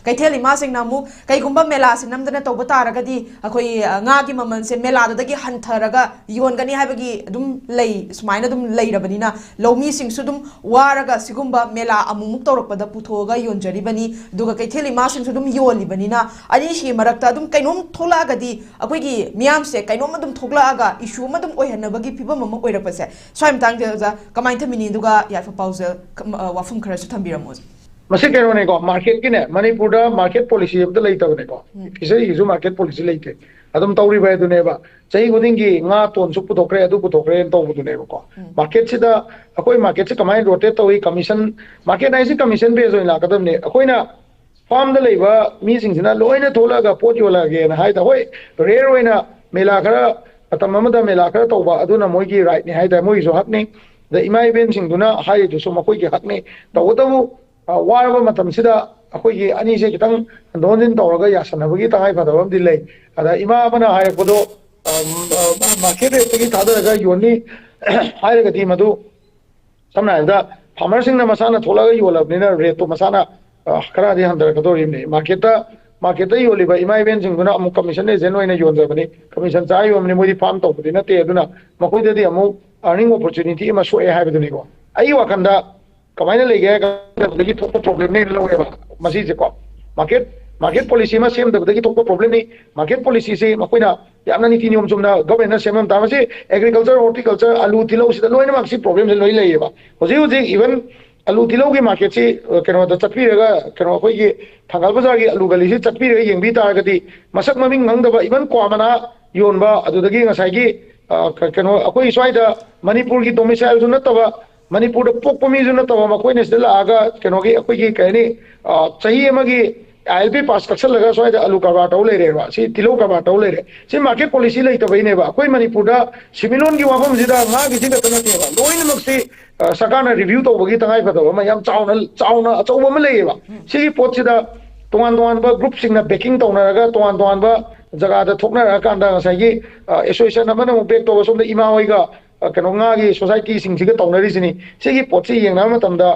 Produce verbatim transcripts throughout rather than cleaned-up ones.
ꯀꯩꯊꯦꯜ ꯏꯃꯥꯁꯤꯡꯅ ꯑꯃꯨꯛ ꯀꯩꯒꯨꯝꯕ ꯃꯦꯂꯥꯁꯦ ꯅꯝꯗꯅ ꯇꯧꯕ ꯇꯥꯔꯒꯗꯤ ꯑꯩꯈꯣꯏ, ꯑ, ꯉꯥꯒꯤ ꯃꯃꯜꯁꯦ ꯃꯦꯂꯥꯗꯨꯗꯒꯤ ꯍꯟꯊꯔꯒ ꯌꯣꯟꯒꯅꯤ ꯍꯥꯏꯕꯒꯤ ꯑꯗꯨꯝ ꯂꯩ, ꯁꯨꯃꯥꯏꯅ ꯑꯗꯨꯝ ꯂꯩꯔꯕꯅꯤꯅ ꯂꯧꯃꯤꯁꯤꯡꯁꯨ ꯑꯗꯨꯝ ꯋꯥꯔꯒ ꯁꯤꯒꯨꯝꯕ ꯃꯦꯂꯥ ꯑꯃꯨꯛꯃꯨꯛ ꯇꯧꯔꯛꯄꯗ ꯄꯨꯊꯣꯛꯑꯒ ꯌꯣꯟꯖꯔꯤꯕꯅꯤ, ꯑꯗꯨꯒ ꯀꯩꯊꯦꯜ ꯏꯃꯥꯁꯤꯡꯁꯨ ꯑꯗꯨꯝ ꯌꯣꯜꯂꯤꯕꯅꯤꯅ ꯑꯅꯤꯁꯤꯒꯤ ꯃꯔꯛꯇ ꯑꯗꯨꯝ ꯀꯩꯅꯣꯝ ꯊꯣꯛꯂꯛꯑꯒꯗꯤ ꯑꯩꯈꯣꯏꯒꯤ ꯃꯤꯌꯥꯝꯁꯦ ꯀꯩꯅꯣꯝ ꯑꯗꯨꯝ ꯊꯣꯛꯂꯛꯑꯒ ꯏꯁꯨ ꯑꯃ ꯑꯗꯨꯝ ꯑꯣꯏꯍꯟꯅꯕꯒꯤ ꯐꯤꯕꯝ ꯑꯃ ꯑꯣꯏꯔꯛꯄꯁꯦ, ꯁ꯭ꯋꯥꯏ ꯃꯇꯥꯡꯗ ꯑꯣꯖꯥ ꯀꯃꯥꯏꯅ ꯊꯝꯕꯤꯅꯤ? ꯑꯗꯨꯒ ꯌꯥꯏꯐ ꯄꯥꯎꯖꯦꯜ ꯀ-, ꯑ, ꯋꯥꯐꯝ ꯈꯔꯁꯨ ꯊꯝꯕꯤꯔꯝꯃꯣ ꯑꯣꯖꯥ꯫ ꯃꯁꯤ ꯀꯩꯅꯣꯅꯤꯀꯣ, ꯃꯥꯔꯀꯦꯠꯀꯤꯅꯦ, ꯃꯅꯤꯄꯨꯔꯗ ꯃꯥꯔꯀꯦꯠ ꯄꯣꯂꯤꯁꯤ ꯑꯝꯇ ꯂꯩꯇꯕꯅꯤꯀꯣ꯫ ꯎꯝ. ꯐꯤꯁꯔꯤꯒꯤꯁꯨ ꯃꯥꯔꯀꯦꯠ ꯄꯣꯂꯤꯁꯤ ꯂꯩꯇꯦ꯫ ꯑꯗꯨꯝ ꯇꯧꯔꯤꯕ ꯍꯥꯏꯗꯨꯅꯦꯕ, ꯆꯍꯤ ꯈꯨꯗꯤꯡꯒꯤ ꯉꯥ ꯇꯣꯟ ꯁꯨꯛ ꯄꯨꯊꯣꯛꯈ꯭ꯔꯦ, ꯑꯗꯨ ꯄꯨꯊꯣꯛꯈ꯭ꯔꯦꯅ ꯇꯧꯕꯗꯨꯅꯦꯕꯀꯣ꯫ ꯎꯝ. ꯃꯥꯔꯀꯦꯠꯁꯤꯗ ꯑꯩꯈꯣꯏ ꯃꯥꯔꯀꯦꯠꯁꯦ ꯀꯃꯥꯏꯅ ꯔꯣꯇꯦꯠ ꯇꯧꯏ? ꯀꯃꯤꯁꯟ, ꯃꯥꯔꯀꯦꯠ ꯍꯥꯏꯁꯤ ꯀꯃꯤꯁꯟ ꯕꯦꯁ ꯑꯣꯏꯅ ꯂꯥꯛꯀꯗꯕꯅꯤ꯫ ꯑꯩꯈꯣꯏꯅ ꯐꯥꯔꯝꯗ ꯂꯩꯕ ꯃꯤꯁꯤꯡꯁꯤꯅ ꯂꯣꯏꯅ ꯊꯣꯛꯂꯛꯑꯒ ꯄꯣꯠ ꯌꯣꯜꯂꯛꯑꯒꯦꯅ ꯍꯥꯏꯗ, ꯍꯣꯏ, ꯔꯦꯌꯔ ꯑꯣꯏꯅ ꯃꯦꯂꯥ ꯈꯔ, ꯃꯇꯝ ꯑꯃꯗ ꯃꯦꯂꯥ ꯈꯔ ꯇꯧꯕ, ꯑꯗꯨꯅ ꯃꯣꯏꯒꯤ ꯔꯥꯏꯠꯅꯤ ꯍꯥꯏꯇꯥꯔꯦ, ꯃꯣꯏꯒꯤꯁꯨ ꯍꯛꯅꯤ꯫ ꯑꯗ ꯏꯃꯥ ꯏꯕꯦꯟꯁꯤꯡꯗꯨꯅ ꯍꯥꯏꯔꯤꯗꯨꯁꯨ ꯃꯈꯣꯏꯒꯤ ꯍꯛꯅꯤ꯫ ꯇꯧꯕꯇꯕꯨ, ꯑ, ꯋꯥꯔꯕ ꯃꯇꯝꯁꯤꯗ ꯑꯩꯈꯣꯏꯒꯤ ꯑꯅꯤꯁꯦ ꯈꯤꯇꯪ ꯍꯟꯗꯣꯛ ꯍꯟꯖꯤꯟ ꯇꯧꯔꯒ ꯌꯥꯁꯟꯅꯕꯒꯤ ꯇꯉꯥꯏ ꯐꯗꯕ ꯑꯃꯗꯤ ꯂꯩ꯫ ꯑꯗ ꯏꯃꯥ ꯑꯃꯅ ꯍꯥꯏꯔꯛꯄꯗꯣ, ꯑ, ꯑ, ꯃꯥꯔꯀꯦꯠ ꯔꯦꯠꯇꯒꯤ ꯊꯥꯗꯔꯒ ꯌꯣꯟꯅꯤ ꯍꯥꯏꯔꯒꯗꯤ, ꯃꯗꯨ ꯁꯝꯅ ꯍꯥꯏꯔꯕꯗ ꯐꯥꯔꯃꯔꯁꯤꯡꯅ ꯃꯁꯥꯅ ꯊꯣꯛꯂꯛꯑꯒ ꯌꯣꯜꯂꯕꯅꯤꯅ ꯔꯦꯠꯇꯣ ꯃꯁꯥꯅ, ꯑ, ꯈꯔꯗꯤ ꯍꯟꯊꯔꯛꯀꯗꯧꯔꯤꯕꯅꯤ꯫ ꯃꯥꯔꯀꯦꯠꯇ, ꯃꯥꯔꯀꯦꯠꯇ ꯌꯣꯜꯂꯤꯕ ꯏꯃꯥ ꯏꯕꯦꯟꯁꯤꯡꯗꯨꯅ ꯑꯃꯨꯛ ꯀꯃꯤꯁꯟ ꯑꯦꯖꯦꯟ ꯑꯣꯏꯅ ꯌꯣꯟꯖꯕꯅꯤ, ꯀꯃꯤꯁꯟ ꯆꯥ ꯌꯣꯟꯕꯅꯤ, ꯃꯣꯏꯗꯤ ꯐꯥꯔꯝ ꯇꯧꯕꯗꯤ ꯅꯠꯇꯦ꯫ ꯑꯗꯨꯅ ꯃꯈꯣꯏꯗꯗꯤ ꯑꯃꯨꯛ ꯑꯥꯔꯅꯤꯡ ꯑꯣꯄꯣꯔꯆꯨꯅꯤꯇꯤ ꯑꯃ ꯁꯣꯛꯑꯦ ꯍꯥꯏꯕꯗꯨꯅꯤꯀꯣ꯫ ꯑꯩꯒꯤ ꯋꯥꯈꯜꯗ ꯀꯃꯥꯏꯅ ꯂꯩꯒꯦ ꯍꯥꯏꯔꯒꯗꯤ ꯊꯣꯛꯄ ꯄ꯭ꯔꯣꯕ꯭ꯂꯦꯝꯅꯦꯅ ꯂꯧꯋꯦꯕ ꯃꯁꯤꯁꯦꯀꯣ꯫ ꯃꯥꯔꯀꯦꯠ, ꯃꯥꯔꯀꯦꯠ ꯄꯣꯂꯤꯁꯤ ꯑꯃ ꯁꯦꯝꯗꯕꯗꯒꯤ ꯊꯣꯛꯄ ꯄ꯭ꯔꯣꯕ꯭ꯂꯦꯝꯅꯤ꯫ ꯃꯥꯔꯀꯦꯠ ꯄꯣꯂꯤꯁꯤꯁꯤ ꯃꯈꯣꯏꯅ ꯌꯥꯝꯅ ꯅꯤꯇꯤ ꯅꯤꯌꯣꯝ ꯆꯨꯝꯅ ꯒꯚꯔꯟꯃꯦꯟꯠꯅ ꯁꯦꯝꯃꯝ ꯇꯥꯔꯒꯗꯤ ꯑꯦꯒ꯭ꯔꯤꯀꯜꯆꯔ, ꯍꯣꯔꯇꯤꯀꯜꯆꯔ, ꯑꯂꯨ, ꯇꯤꯜꯍꯧꯁꯤꯗ ꯂꯣꯏꯅꯃꯛ ꯁꯤ ꯄ꯭ꯔꯣꯕ꯭ꯂꯦꯝꯁꯦ ꯂꯣꯏ ꯂꯩꯌꯦꯕ꯫ ꯍꯧꯖꯤꯛ ꯍꯧꯖꯤꯛ ꯏꯚꯟ ꯑꯂꯨ ꯇꯤꯜꯍꯧꯒꯤ ꯃꯥꯔꯀꯦꯠꯁꯤ, ꯑ, ꯀꯩꯅꯣꯗ ꯆꯠꯄꯤꯔꯒ, ꯀꯩꯅꯣ, ꯑꯩꯈꯣꯏꯒꯤ ꯊꯪꯒꯥꯜ ꯕꯖꯥꯔꯒꯤ ꯑꯂꯨ ꯒꯂꯤꯁꯤ ꯆꯠꯄꯤꯔꯒ ꯌꯦꯡꯕꯤ ꯇꯥꯔꯒꯗꯤ ꯃꯁꯛ ꯃꯃꯤꯡ ꯈꯪꯗꯕ, ꯏꯚꯟ ꯀ꯭ꯋꯥ ꯃꯅꯥ ꯌꯣꯟꯕ, ꯑꯗꯨꯗꯒꯤ ꯉꯁꯥꯏꯒꯤ, ꯑ, ꯀ-, ꯀꯩꯅꯣ, ꯑꯩꯈꯣꯏ ꯁ꯭ꯋꯥꯏꯗ ꯃꯅꯤꯄꯨꯔꯒꯤ ꯗꯣꯃꯤꯁꯥꯏꯜꯁꯨ ꯅꯠꯇꯕ, ꯃꯅꯤꯄꯨꯔꯗ ꯄꯣꯛꯄ ꯃꯤꯁꯨ ꯅꯠꯇꯕ ꯃꯈꯣꯏꯅ ꯁꯤꯗ ꯂꯥꯛꯑꯒ ꯀꯩꯅꯣꯒꯤ, ꯑꯩꯈꯣꯏꯒꯤ, ꯀꯩ ꯍꯥꯏꯅꯤ, ꯑ, ꯆꯍꯤ ꯑꯃꯒꯤ ꯑꯥꯏ ꯑꯦꯜ ꯄꯤ ꯄꯥꯁ ꯀꯛꯁꯜꯂꯒ ꯁ꯭ꯋꯥꯏꯗ ꯑꯂꯨ ꯀꯔꯕꯥꯔ ꯇꯧ ꯂꯩꯔꯦꯕ꯫ ꯁꯤ ꯇꯤꯜꯍꯧ ꯀꯔꯕꯥꯔ ꯇꯧ ꯂꯩꯔꯦ꯫ ꯁꯤ ꯃꯥꯔꯀꯦꯠ ꯄꯣꯂꯤꯁꯤ ꯂꯩꯇꯕꯩꯅꯦꯕ꯫ ꯑꯩꯈꯣꯏ ꯃꯅꯤꯄꯨꯔꯗ ꯁꯤꯃꯤꯂꯣꯟꯒꯤ ꯋꯥꯐꯝꯁꯤꯗ ꯉꯥꯒꯤꯁꯤ ꯈꯛꯇ ꯅꯠꯇꯦꯕ, ꯂꯣꯏꯅꯃꯛꯁꯤ, ꯑ, ꯁꯔꯀꯥꯔꯅ ꯔꯤꯚ꯭ꯌꯨ ꯇꯧꯕꯒꯤ ꯇꯉꯥꯏ ꯐꯗꯕ ꯑꯃ ꯌꯥꯝ ꯆꯥꯎꯅ, ꯆꯥꯎꯅ ꯑꯆꯧꯕ ꯑꯃ ꯂꯩꯌꯦꯕ꯫ ꯁꯤꯒꯤ ꯄꯣꯠꯁꯤꯗ ꯇꯣꯉꯥꯟ ꯇꯣꯉꯥꯟꯕ ꯒ꯭ꯔꯨꯞꯁꯤꯡꯅ ꯕꯦꯀꯤꯡ ꯇꯧꯅꯔꯒ ꯇꯣꯉꯥꯟ ꯇꯣꯉꯥꯟꯕ ꯖꯒꯥꯗ ꯊꯣꯛꯅꯔꯀꯥꯟꯗ ꯉꯁꯥꯏꯒꯤ, ꯑ, ꯑꯦꯁꯣꯁꯤꯌꯦꯁꯟ ꯑꯃꯅ ꯑꯃꯨꯛ ꯕꯦꯛ ꯇꯧꯕ, ꯁꯣꯝꯗ ꯏꯃꯥ ꯍꯣꯏꯒ, ꯑ, ꯀꯩꯅꯣ, ꯉꯥꯒꯤ ꯁꯣꯁꯥꯏꯇꯤꯁꯤꯡꯁꯤꯒ ꯇꯧꯅꯔꯤꯁꯤꯅꯤ꯫ ꯁꯤꯒꯤ ꯄꯣꯠꯁꯤ ꯌꯦꯡꯅꯕ ꯃꯇꯝꯗ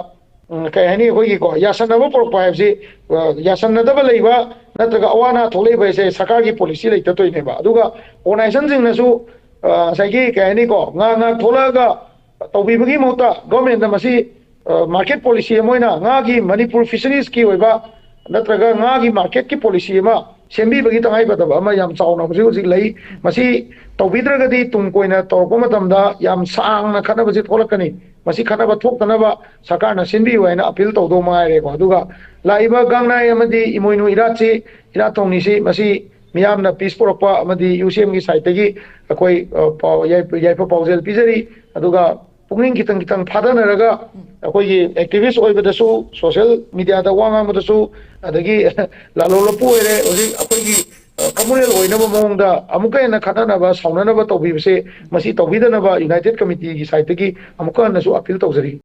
ꯎꯝ, ꯀꯩ ꯍꯥꯏꯅꯤ, ꯑꯩꯈꯣꯏꯒꯤꯀꯣ, ꯌꯥꯁꯟꯅꯕ ꯄꯨꯔꯛꯄ ꯍꯥꯏꯕꯁꯤ, ꯑ, ꯌꯥꯁꯟꯅꯗꯕ ꯂꯩꯕ ꯅꯠꯇ꯭ꯔꯒ ꯑꯋꯥ ꯑꯅꯥ ꯊꯣꯛꯂꯛꯏꯕ ꯍꯥꯏꯁꯦ ꯁꯔꯀꯥꯔꯒꯤ ꯄꯣꯂꯤꯁꯤ ꯂꯩꯇ ꯇꯧꯔꯤꯅꯦꯕ꯫ ꯑꯗꯨꯒ ꯑꯣꯔꯒꯅꯥꯏꯖꯦꯁꯟꯁꯤꯡꯅꯁꯨ, ꯑ, ꯉꯁꯥꯏꯒꯤ, ꯀꯩ ꯍꯥꯏꯅꯤꯀꯣ, ꯉꯥ ꯉꯥ ꯊꯣꯛꯂꯛꯑꯒ ꯇꯧꯕꯤꯕꯒꯤ ꯃꯍꯨꯠꯇ ꯒꯣꯔꯃꯦꯟꯗ ꯃꯁꯤ, ꯑ, ꯃꯥꯔꯀꯦꯠ ꯄꯣꯂꯤꯁꯤ ꯑꯃ ꯑꯣꯏꯅ, ꯉꯥꯒꯤ ꯃꯅꯤꯄꯨꯔ ꯐꯤꯁꯔꯤꯁꯀꯤ ꯑꯣꯏꯕ ꯅꯠꯇ꯭ꯔꯒ ꯉꯥꯒꯤ ꯃꯥꯔꯀꯦꯠꯀꯤ ꯄꯣꯂꯤꯁꯤ ꯑꯃ ꯁꯦꯝꯕꯤꯕꯒꯤ ꯇꯉꯥꯏꯐꯗꯕ ꯑꯃ ꯌꯥꯝ ꯆꯥꯎꯅ ꯍꯧꯖꯤꯛ ꯍꯧꯖꯤꯛ ꯂꯩ꯫ ꯃꯁꯤ ꯇꯧꯕꯤꯗ꯭ꯔꯒꯗꯤ ꯇꯨꯡ ꯀꯣꯏꯅ ꯇꯧꯔꯛꯄ ꯃꯇꯝꯗ ꯌꯥꯝ ꯁꯥꯡꯅ ꯈꯠꯅꯕꯁꯤ ꯊꯣꯛꯂꯛꯀꯅꯤ꯫ ꯃꯁꯤ ꯈꯠꯅꯕ ꯊꯣꯛꯇꯅꯕ ꯁꯔꯀꯥꯔꯅ ꯁꯤꯟꯕꯤꯌꯨ ꯍꯥꯏꯅ ꯑꯄꯤꯜ ꯇꯧꯗꯧ ꯃꯉꯥꯏꯔꯦꯀꯣ꯫ ꯑꯗꯨꯒ ꯂꯥꯛꯏꯕ ꯒꯥꯡꯉꯥꯏ ꯑꯃꯗꯤ ꯏꯃꯣꯏꯅꯨ ꯏꯔꯥꯠꯁꯤ, ꯏꯔꯥꯠ ꯊꯧꯅꯤꯁꯤ, ꯃꯁꯤ ꯃꯤꯌꯥꯝꯅ ꯄꯤꯁ ꯄꯨꯔꯛꯄ ꯑꯃꯗꯤ ꯌꯨ ꯁꯤ ꯑꯦꯝꯒꯤ ꯁꯥꯏꯠꯇꯒꯤ ꯑꯩꯈꯣꯏ, ꯑ, ꯄꯥꯎ-, ꯌꯥꯏ-, ꯌꯥꯏꯐ ꯄꯥꯎꯖꯦꯜ ꯄꯤꯖꯔꯤ꯫ ꯑꯗꯨꯒ ꯄꯨꯛꯅꯤꯡ ꯈꯤꯇꯪ ꯈꯤꯇꯪ ꯊꯥꯗꯅꯔꯒ ꯑꯩꯈꯣꯏꯒꯤ ꯑꯦꯛꯇꯤꯚꯤꯁ꯭ꯠ ꯑꯣꯏꯕꯗꯁꯨ, ꯁꯣꯁꯤꯌꯦꯜ ꯃꯤꯗꯤꯌꯥꯗ ꯋꯥ ꯉꯥꯡꯕꯗꯁꯨ, ꯑꯗꯒꯤ ꯂꯥꯂꯣꯡ ꯂꯐꯨ ꯑꯣꯏꯔꯦ, ꯍꯧꯖꯤꯛ ꯑꯩꯈꯣꯏꯒꯤ, ꯑ, ꯀꯃꯨꯅꯦꯜ ꯑꯣꯏꯅꯕ ꯃꯑꯣꯡꯗ ꯑꯃꯨꯛꯀ ꯍꯦꯟꯅ ꯈꯠꯅꯅꯕ, ꯁꯥꯎꯅꯅꯕ ꯇꯧꯕꯤꯕꯁꯦ, ꯃꯁꯤ ꯇꯧꯕꯤꯗꯅꯕ ꯌꯨꯅꯥꯏꯇꯦꯗ ꯀꯃꯤꯇꯤꯒꯤ ꯁꯥꯏꯠꯇꯒꯤ ꯑꯃꯨꯛꯀ ꯍꯟꯅꯁꯨ ꯑꯄꯤꯜ ꯇꯧꯖꯔꯤ꯫